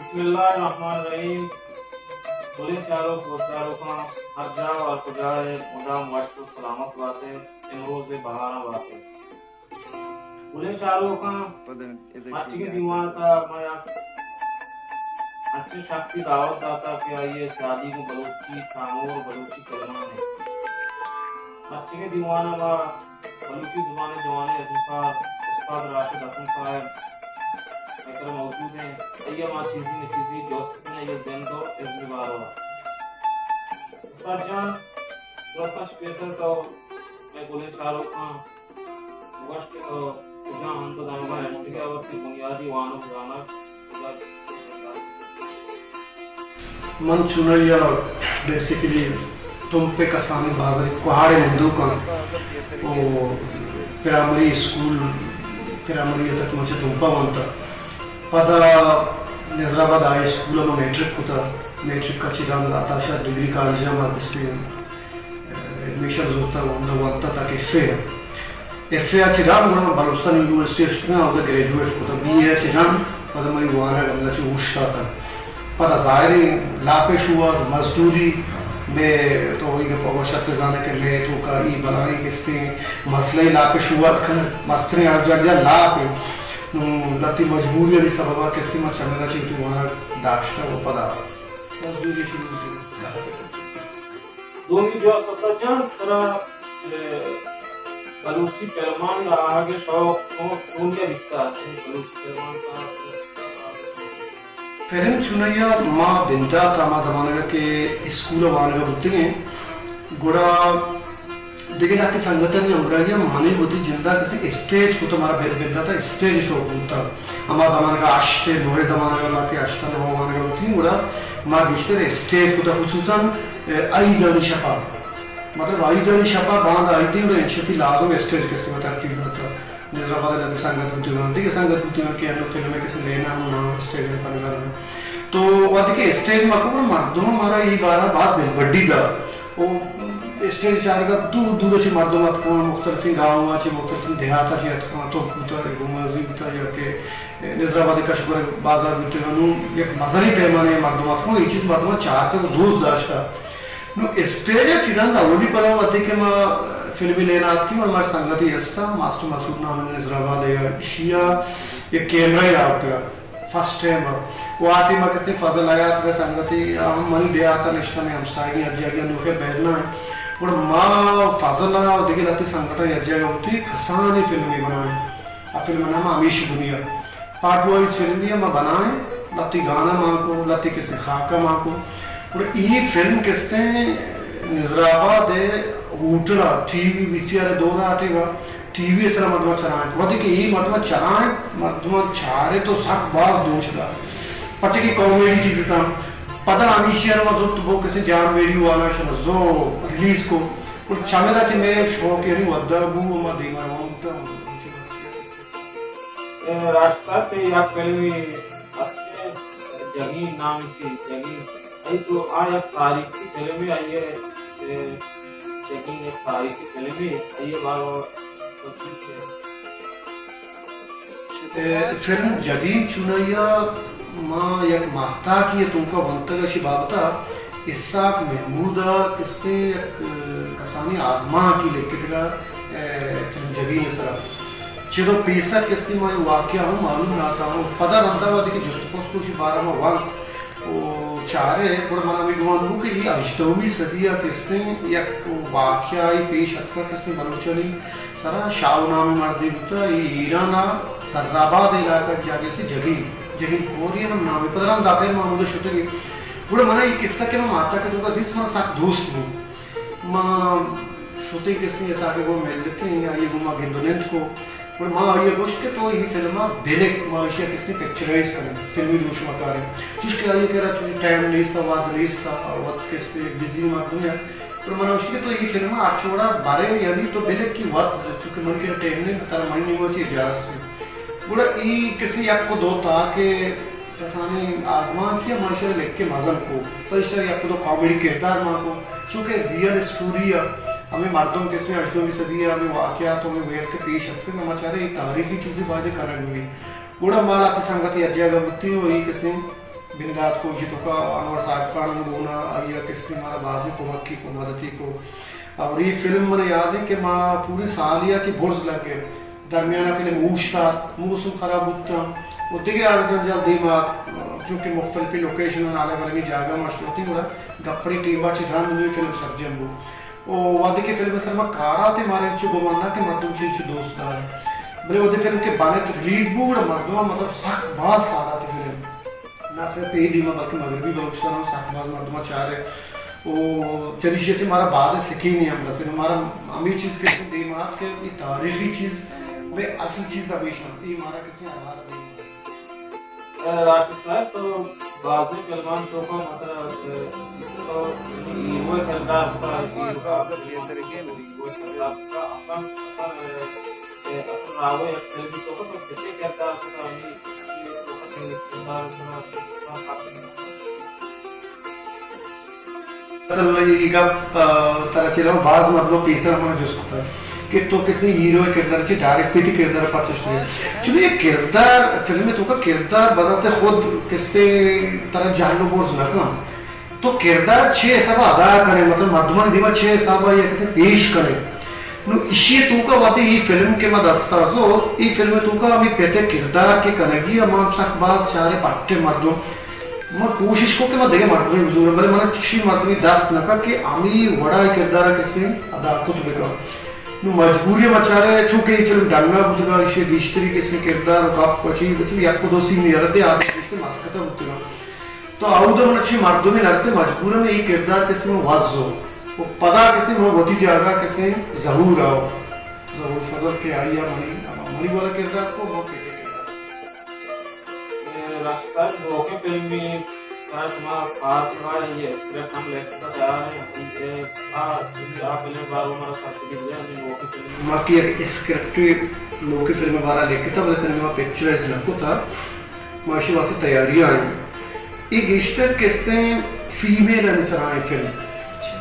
بسم اللہ الرحمن الرحیم۔ گلیں چاروک، گوشداروکاں، ہر جاہ و ہر کجا ء مدام وش و سلامت بات ء، امروز ء بہاراں بات ء۔ گلیں چاروکاں، مرچیگیں دیوان ء تہا ما یک انچیں شخصے دعوت داتا کہ آئی ء شادی گوں بلوچی تامور و بلوچی کلماں انت۔ مرچیگیں دیوان ء ما بلوچی زبان ء جوانیں ازمکار استاد راشد حسن صاحب مئے کرا موجود انت۔ آئی ء ما چیزی نہ چیزی جست کنیں، آئی ء زند و ازم ء باروا۔ استاد جان، درستاں شہ پیسر تو مئے گلیں چاروکاں گوشت کہ تو کجا انت و دمگا نشتگے و وتی بنیادی وانگ زانگ کجا؟ من چونائی ء بیسیکلی تمپ ء کسانیں بازاری کوہاڑ ء نندوک آں و پرائمری اسکول، پرائمری ء تک من چہ تمپ ء ونتگ۔ پدا نظرآباد ہائی اسکول ء من میٹرک کتگ۔ میٹرک ء چہ رند عطا شاد ڈگری کالج ء ما گستے ایڈمیشن زرتگ، ہمدا ونتگ تاکہ ایف اے ء۔ ایف اے ء چہ رند گڑا بلوچستان یونیورسٹی ء شتگاں، اودا گریجویٹ کتگ۔ بی اے ء چہ رند پدا منی وانگ ہمدا چہ اوشتاتگ۔ پدا ظاہریں لاپ ء شوہاز، مزدوری، مئے تو اے گپ ء وش ات زانئے کہ مئے توکا اے بلاہیں کستیں مسئلہ لاپ ء شوہاز کنگ، مستریں ہرجانجا لاپ انت۔ نوں لہتے مجبوریانی سبب ء کستیں ما چمدا چہ وتی وانگ داشتگ و پدا مزدوری شروع کتگ۔ دومی جواب، استاد جان، ترا، اے، بلوچی فلمان ء آہگ ء شوق چون، چونیا بیتا؟ یعنی بلوچی فلمان ء فلم چونیا ما بندات ء ہما زمانگ ء کہ اسکول ء وانگ ء بوتگیں، گڑا دگہ لہتے سنگتانی ہمراہی ء منی وتی جند ء کسے اسٹیج کت، مارا بندات ء اسٹیج شوق بوتگ۔ ہما زمانگ ء ہشت ء نو ء زمانگ ء ما کہ ہشت ء نو ء وانگ ء بوتگیں، گڑا ما گیشتر اسٹیج کت، خصوصاً، اے، عیدانی شپ ء، مطلب عیدانی شپ ء، باندا عیدیں، گڑا انشپی لازم اسٹیج کسے ما ترتیب داتگ۔ نظرآباد ء لہتے سنگت بوتگاں، دگہ سنگت بوتگاں کہ انوں فلم ء کسے لینا ہم نہ اسٹیج ء پنگا نہ۔ تو وہدے کہ اسٹیج ما کت، مردم مارا اے بارہ باز دلبڈی دات۔ او اسٹیج چارگ ء دور دور ء چہ مردم اتکاں، مختلفیں گاؤں ء چہ، مختلفیں دیہات ء چہ اتکاں، تو بوتگ، گومازی بوتگ یا کہ نظرآباد ء کشبر بازار بوتگ، انوں یک مزنیں پیمانے ء مردم اتکاں، اے چیز مردماں چارتگ و دوست داشتگ۔ نوں اسٹیج ء چہ رند اولی پدا وھدے کہ ما فلمی لینا اتکیں، ما سنگتے است ات، ماسٹر مسعود نام ء نظرآباد ء، ایشی ء یک کیمرہ یے آورتگ ات۔ فرسٹ ٹائم ء۔ و آ ٹیم ء کسے فضل حیات ء سنگتے، آ ہم منی دیہات ء نشتہ، مئے ہمساہگیں، ہر جاگہ نوکے بیرنا انت۔ گڑا ما فضل ء و دگہ لہتے سنگتاں یک جاگہ بوتیں، کسانیں فلمے بنائیں۔ آ فلم ء نام ہمیش دنیا۔ پارٹ وائز فلمے ء ما بنائیں، لہتے گانا مان کو، لہتے کسے خاکہ مان کو۔ گڑا اے فلم کستیں نظرآباد ء ہوٹل ء ٹی وی وی سی آر ء دور ء آتیگا۔ ٹی وی ء سرا مردماں چلائینت۔ وھدے کہ اے مردماں چلائینت، مردماں چارت و سک باز دوست داشت۔ پرچہ کہ کامیڈی چیز اتاں۔ پدا ہمیشی ء ما زرت بو کسے جان ویڈیو والا شنا زو ریلیز کو۔ گڑا چمیدا چہ مئے شوق یعنی ودار بو و ما دیما روان بوتاں۔ اے راستہ سے یک فلمی است، جگین نام کی جگین۔ ای تو آ یک تاریخی فلمے، آئی ء، اے، جگین یک تاریخی فلمے، آئی ء بارو ء تو چی کہ؟ اے، فلم جگین چونائی ء ما یک ماہتاکی ء توکا ونتگ اشی بابت ء اسحاق محمود ء کسے یک، اے، کسانی آزمانکی لکھتگ ء، اے، فلم جگین ء سرا۔ چدو پیسر کسے ما اے واقعہ ہم معلوم نہ اتاں۔ پدا رندا وھدے کہ جست پرس کو اشی بارہ ما ونت، و چارے، گڑا منا ہمے گمان بو کہ اے ہژدہمی صدی ء کستیں یک واقعہ ء پیش اتکگ، کستیں بلوچانی سرا شاہو نامیں مردے بوتہ، اے ایران ء سرآباد علاقہ جاگہے سے جگین، جگین کوری ہم نامے، پدا رند آخر ما ہمودا شتگیں۔ گڑا منا اے قصہ کہ ما ماتا کہ توکا دیست، منا سک دوست بو۔ ما شتیں کسے اسحاق ء گوں ملتیں، آئی ء گوں ما گند و نند کو۔ گڑا ما آئی ء گوشت کہ تو اے فلم ء بلک، ما ایشی ء کسے پکچرائز کنیں، فلمی دوش ما کاریں۔ چوش کہ آئی ء کرا چوش ٹائم نیست، وھد نیست، وت کسے بزی مردمے ات۔ گڑا من گوشت کہ تو اے فلم ء ہرچ وڑا بارے، یعنی تو بلک کہ وت، چونکہ من کرا ٹائم نیست، ترا منی نیمگا چہ اجازت۔ گڑا اے کسے یک و دو تاکے کسانیں آزمانکی ء ما ایشرا لکھ ء مزن کو، پدا ایشرا یک دو کامیڈی کردار مان کو، چونکہ ریئل اسٹوری ء ہمے مردم کسے ہژدہمی صدی ء ہمے واقعات ہمے ویل کہ پیش اتکگ، ما چارے اے تاریخی چیزے بایدے کنگ بہ بیت۔ گڑا ما لہتے سنگت یک جاگہ بوتیں و اے کسے بندات کو، ایشی توکا انور صاحب خان ہم گون ءَ، آئی ءَ کسے مارا بازیں کمکی کو، مددی کو۔ اور اے فلم من یاد ہے کہ ما پورے سال یا چی برز لگے، درمیان ءَ فلم اوشتات، موسم خراب بوتا، و دگہ آرگن جال دیما، چونکہ مختلف لوکیشن ءَ الگ الگ جاگہ ما شوٹنگ ہوا، گپڑی ٹیم ءَ چی رند میں فلم سرجم بو۔ و وہدے کہ فلم سر ما کارا تے مارا انچو گمان نہ کہ مردم چی انچو دوست دار۔ بلے وہدے فلم کہ بانت ریلیز بو، گڑا مردم مطلب سخت باز سارا تے فلم۔ نہ صرف اے دیما بلکہ مغربی بلوچستان ہم سک باز مردم چارے۔ و چریشی چہ مارا باز سکینی ہم رسے۔ مارا ہمیں چیز کہ دیم آت کہ یہ تاریخی چیز میں اصل چیز ہمیشہ یہ مارا کسی آدھار دیم۔ راشد صاحب تو بازیں فلمان تو کا مطلب تو ہیرو کردار کا، ہیرو کردار کا اصل اصل راوے فلم تو کا تو کسی کردار کا اصل اے گپ، آ، ترا چہ علاوہ باز مردم پیسر من جست کتگ کہ تو کسے ہیرو ءِ کردار چہ ڈائریکٹ پیتی کردار پچ شتگ۔ چونکہ یک کردار، فلم ءِ توکا کردار بذات خود کسے ترا جہل و برز نہ کن۔ تو کردار چے حساب ءَ ادا کنے، مطلب مردمانی دیما چے حساب ءَ یک کسے پیش کنے۔ نو ایشی ءِ توکا وہدے اے فلم کہ ما دست ءَ زور، اے فلم ءِ توکا ہمے پت ءِ کردار کہ کنگی ءَ ما سک باز چارے پٹ ءِ مردم۔ ما کوشش کو کہ ما دگہ مردمے بزوریں، بلے منا چشیں مردمے دست نہ کت کہ ہمے وڑا اے کردار ءَ کسے ادا کت بکن۔ نو مجبوری ءَ ما چارے، چونکہ اے فلم ڈنگا بوتگا، ایشی ءِ گیشتری کسے کردار و گپ و چیز، بس یک و دو سین یلہ دے آدم گیشتر مسکت ءَ بوتگا۔ تو اود ءَ من چی مردمے نرسے مجبوراں اے کردار کسے من وزو و پدا کسے من وتی جاگہ کسے ظہور آؤ۔ ظہور فضل کہ آئی ءَ منی، منی والا کردار کو، من پیٹے کردار۔ اے، رفتار نوکیں فلمی، ترا شما خاص را یہ اسکرپٹ ہم لکھتا تیار ہے، اے، آ، آ فلم بارو مارا سرپدی دے، ہمیں نوکیں فلمی۔ ما کہ یک اسکرپٹ نوکیں فلم بارا لکھتا، بلے فلم ما پکچرائز نہ کتا۔ ما اشی واسطہ تیاری آئیں۔ اے گیشتر کستیں فیمیل آنی سرا ایں فلم۔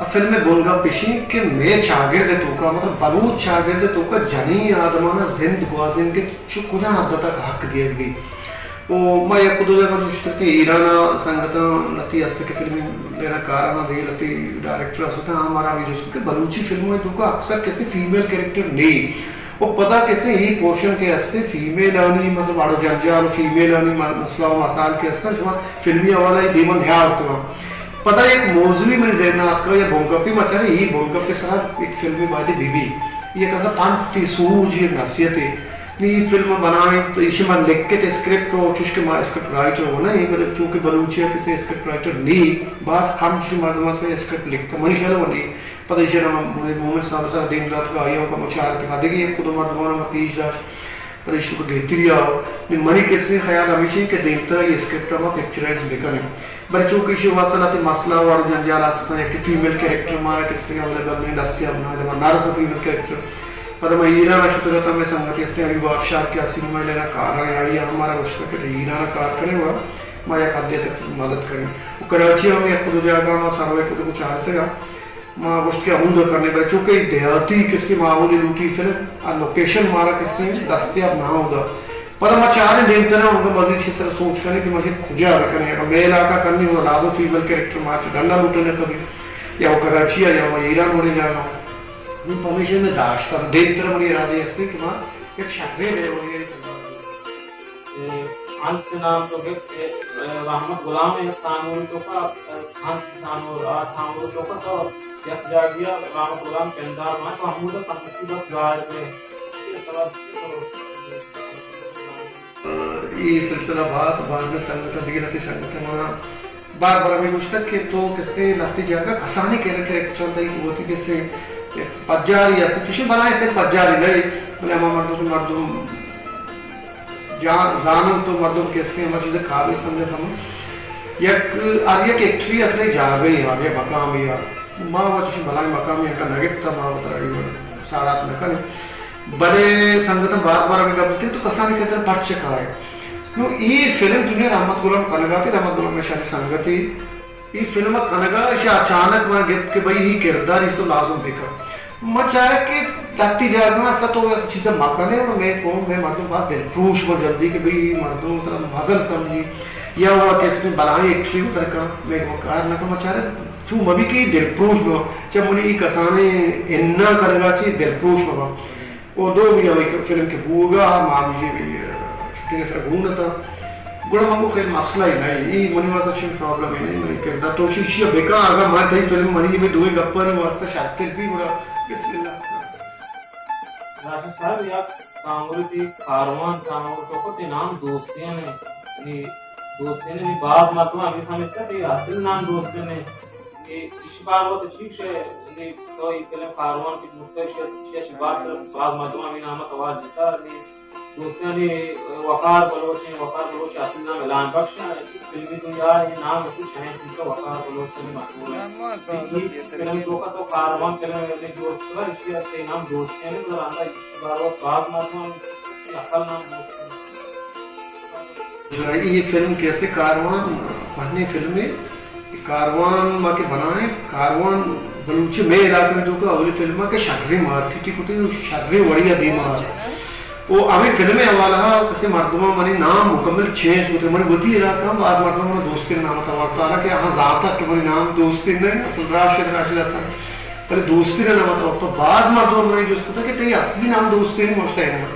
ا فلم ءِ بنگپ اشیں کہ مئے چاگرد ءِ توکا، مطلب بلوچ چاگرد ءِ توکا جنین آدمانا زند گوازینگ ءِ چو کجا حد تک حق دیگ بیت۔ او ما یک دو جگہ چوش کہ ایران ءَ سنگتاں لتی است کہ فلم ءِ کاراں دے لتی ڈائریکٹر است، ہمارا بھی جست کہ بلوچی فلموں ءِ توکا اکثر کسے فیمیل کریکٹر نہیں۔ و پدا کسے اے پورشن کہ ہستے فیمیل آنی، مطلب، اڑ و جنجال و فیمیل آنی م-، مسئلہ و مسائل کہ ہستن، شما فلمی حوالہ ءَ دیما نیارتگا۔ پدا یک موضوعی منی ذہن ءَ آتکا یا بنگپی ما چارے، اے بنگپ ءِ سرا یک فلمے باید بی بی۔ یک اصلا پنت تی سوج، یک نصیحتے۔ نی اے فلم بنائیں تو ایشی من لکھت اسکرپٹ و چوش کہ ما اسکرپٹ رائٹر و نہ ایں، بلے چونکہ بلوچی ءَ کسے اسکرپٹ رائٹر نی، باز کم چوش مردم است کہ اسکرپٹ لکھتا، منی خیال ءَ و نی۔ پدا ایشی ءَ را مومن صاحب ءِ سرا دیم داتگ، آئی ءَ ہم چارتگ، دگہ یک دو مردماں ما پیش داشت۔ پدا ایشی ءَ گہتری آؤ۔ نی منی کسے خیال ہمیش انت کہ دیمترا اے اسکرپٹ ءَ ما پکچرائز بکنیں۔ بلے چونکہ ایشی واسطہ لہتے مسئلہ و اڑ جنجال ہستاں، یک فیمیل کریکٹر مارا کسے اویلیبل نہیں، دستیاب نہ، ما نہ رسا فیمیل کریکٹر۔ پدا ما ایران ءَ شتگ اتاں، مئے سنگتے ہستیں ایوب آبشار کہ سینما لینا کار ءَ، آئی ءَ ہم مارا گوشتگ کہ ایران ءَ کار کنے و ما یک حدے تک مدد کنیں۔ و کراچی ءَ ہم یک دو جاگہ ما سروے کتگ و چارتگ ءَ۔ ما گوشت کہ ہمودا کنیں، بلے چونکہ دیہاتی کسے ماحولے لوٹی فلم، آ لوکیشن مارا کسے دستیاب نہ اودا۔ پدا ما چاریں دیمترا، اودا مزید چہ سر سوچ کنیں کہ ما چہ کجا بکنیں۔ اگر مئے علاقہ کنیں، اودا لازم فیمیل کریکٹر ما چہ ڈنڈا لوٹنے کبھی، یا وہ کراچی ہے، یا وہ ایران وڑے جاگہ۔ نوں پمیشہ میں داشتہ، دیمترا منی ارادے ہستے کہ ما یک شرے لیولے اے، انت نام تو گپت، اے، رحمت غلام ءِ یک تامرے توکا، اے، انت تامر، آ تامرے توکا تو یک جاگہے ءَ رحمت غلام پندار مان تو ہمودا سنگتی بس ظاہر بے۔ اے سبب چی تو؟ اے سلسلہ باز، باز میں سنگت، دگہ لہتے سنگت منا بار بار ہمے گوشتگ کہ تو کسے لہتے جاگہ کسانیں کریکٹر، کریکٹر تئی وتی کسے پجاری است، چوشیں بلائیں خیر پجاری نہ، بلے ہما مردم، مردم جان، زانن تو مردم کسے ہما چیز قابل سمجھت ہم۔ یک، ہر یک ایکٹری اصل جاگہ ہی، ہر یک مقام ہی۔ ما وہ چوشیں بلائیں مقامی انکا نہ گپتا، ما وترا اے ساڑات نہ کنیں۔ بلے سنگتاں بار بار ہمے گپ جتگ تو کسانیں کردار پرچہ کائے۔ نوں اے فلم چونیں رحمت غلام کنگا تے، رحمت غلام ءِ شانی سنگتے۔ اے فلم کنگا ایشی اچانک من گپت کہ بھئی اے کردار ایش تو لازم بکن۔ من چارگ کہ لہتی جاگہاں است تو یک چیز مکنے، اور مئے قوم، مئے مردم باز دلپروش بنت جلدی کہ بھئی مردم ترا مزن سمجھی، یا وہ کس میں بلاہیں ایکٹری اتر کن، مئے گوں کار نہ کن۔ من چارگ چو مبی کہ دلپروش بنت، چہ منی ای کسانیں انا کنگا چی دلپروش مبنت۔ او دومی ہمے فلم کہ بوگا، ما ہمشی بھی، شوٹنگ سر گون اتاں۔ گڑا من گو خیر مسئلہ ہی نہیں، ای منی واسطہ چین پرابلم ہی نہیں، منی کردار تو شی، شی بکا، اگر من تئی فلم منی میں دوئے گپانی واسطہ شرطر بھی گڑا بسم اللہ۔ راشد صاحب، یک تامر تئی کاروان تامر تو کو تئی نام دوستین ہے، یعنی دوستین ہے، یعنی باز مردم ہمیں سمجھتا تئی اصل نام دوستین ہے۔ اے ایشی بارو تو چی گشے؟ یعنی تو ای فلم کاروان کہ گوشتہ، ایشی، ایشی باز، باز مردم ہمیں نام توار جتا، یعنی دوستانی وقار بلوچ ہیں، وقار بلوچ اصل نام الہان بخش ہے۔ فلمی دنیا یہ نام اسی شہر سنگھ کا وقار بلوچ سے مشہور ہے۔ یہ فلم تو کا تو کاروان فلم میں جو اس طرح اسی اصل نام دوست ہیں، تو آندا ایشی بارو باز مردم اصل نام دوست ہیں۔ اے فلم کیسے کاروان، پہلی فلم ہے، کاروان ما کہ بنائیں، کاروان بلوچی مئے علاقہ میں تو کا اولی فلم ہے کہ شریں مارکیٹی کتے، شریں وڑیا دیما۔ او ہمیں فلم حوالہ کسے مردمہ منی نام مکمل چینج کتے، منی وتی علاقہ ہم باز مردم منی دوستی نام توارتا، حالانکہ ہاں زانتا کہ منی نام دوستی نہیں، اصل راشد، راشد حسن۔ بلے دوستی نام توارتا، باز مردم منی جست کتا کہ تئی اصلی نام دوستی نہیں، مشتا ہے نا۔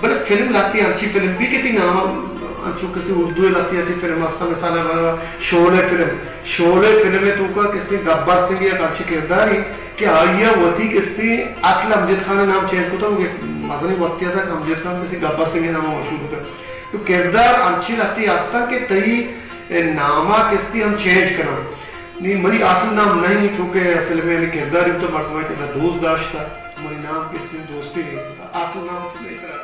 بلے فلم لہتی انچی فلم بی کہ تئی نام انچو کسی اردو لہتی انچی فلم استا، مثال ہے شعلے فلم، شعلے فلم ہے تو کا کسی گبر سنگھ یا انچی کرداری کہ آئیا وتی کسی اصل امجد خان نام چینج کتا، وہ مزنی وقتی تھا کہ امجد خان کسی گبر سنگھ نام مشہور کتا۔ تو کردار انچی لہتی استا کہ تئی ناما کسی ہم چینج کنا۔ نی منی اصل نام نہیں، چونکہ فلم میں کرداری تو مردم کہ دوست داشتا، منی نام کسی دوستی نہیں کتا۔ اصل نام تو نہیں کرا۔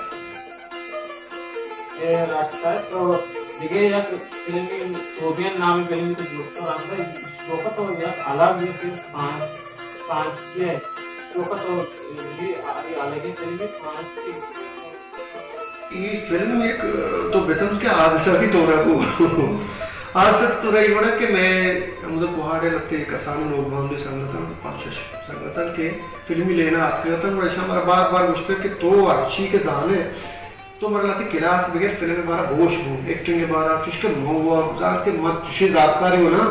اے راج صاحب، تو دیگه یک فلمی، سوبین نامی فلمی تو جوڑ کر رکھتا ہے، تو کا تو یک الگ یہ فلم سانس، سانس ہے، تو کا تو یہ، یہ الگ ہی فلمی سانس کی۔ یہ فلم ایک تو بسمجھ کہ حادثہ کی طور ہے وہ۔ حادثہ کی طور ہے یہ بڑا کہ میں ہم تو کوہاڑے لگتے کسانی لوگ باندھے سنگتاں، پانچ شش سنگتاں کہ فلمی لینا آتکگتاں، اور ایشاں مارا بار بار گوشتگ کہ تو ہرچی کہ زانے، تو مارا لہتے کلاس بگر فلم ء بارا بوش بو، ایکٹنگ ء بارا، چوشکہ من وا زانت کہ من چوشیں زانتکارے وا نا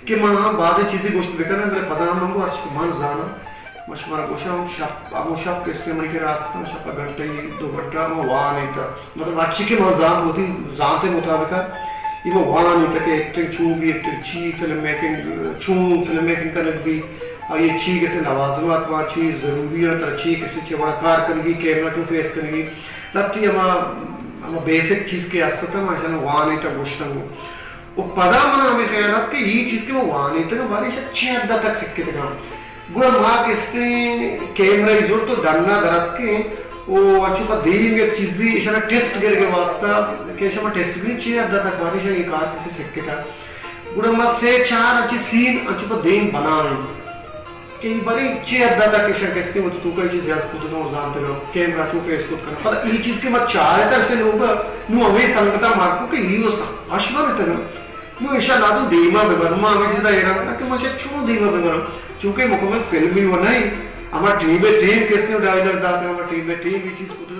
کہ من ہم بازیں چیزے گوشت بکناں، بلے پدا ہم من گو ہرچی کہ من زاناں، من شمارا گوشاں، ہم شپ، ہمو شپ کہ استیں منی کرا آتکتاں، شپ ء گھنٹہ ای دو گھنٹہ من وان ایتاں۔ مطلب ہرچی کہ من زانت وتی زانت ء مطابق ء ای من وان ایتاں کہ ایکٹنگ چون بی، ایکٹنگ چی، فلم میکنگ چون، فلم میکنگ کنگ بی، آئی ء چی کسے لوازمات باں، چی ضروری انت، ترا چی کسے چے وڑا کار کنگی، کیمرہ چون فیس کنگی، لہتی ہما، ہما بیسک چیز کہ است اتاں، ما ایشاں وانینتگ، گوشتگ۔ و پدا منا ہمے خیال ات کہ ای چیز کہ ما وانینتگ، بارے ایشاں چے حد تک سکتگاں۔ گڑا ما کستیں کیمرہ ای زرت و ڈنا در اتکیں و انچو پہ دیم یک چیزی ایشاں ٹیسٹ گرگ واسطہ کہ ایشاں ما ٹیسٹ گریں چے حد تک بارے ایشاں یہ کار کسے سکتا۔ گڑا ما سے چار انچیں سین انچو پہ دیم بنائیں کہ اے بارے چے حد تک ایشاں کستیں وتی توکا اے چیز جذب کتگاں و زانتگاں، کیمرہ چو فیس کت کناں۔ پدا اے چیز کہ ما چارتہ اشتے لوگا، نوں ہمے سنگتاں مارکو کہ اے و سک وش بنتگاں۔ نوں ایشاں لازم دیما ببرن۔ ما ہمے چیزا حیران اتاں کہ ما ایشاں چون دیما ببراں، چونکہ مکمل فلمی و نہ انت۔ ہما ٹیم ء ٹیم کستیں ڈائیلاگ داتگ، ہما ٹیم ء ٹیم اے چیز کتگ۔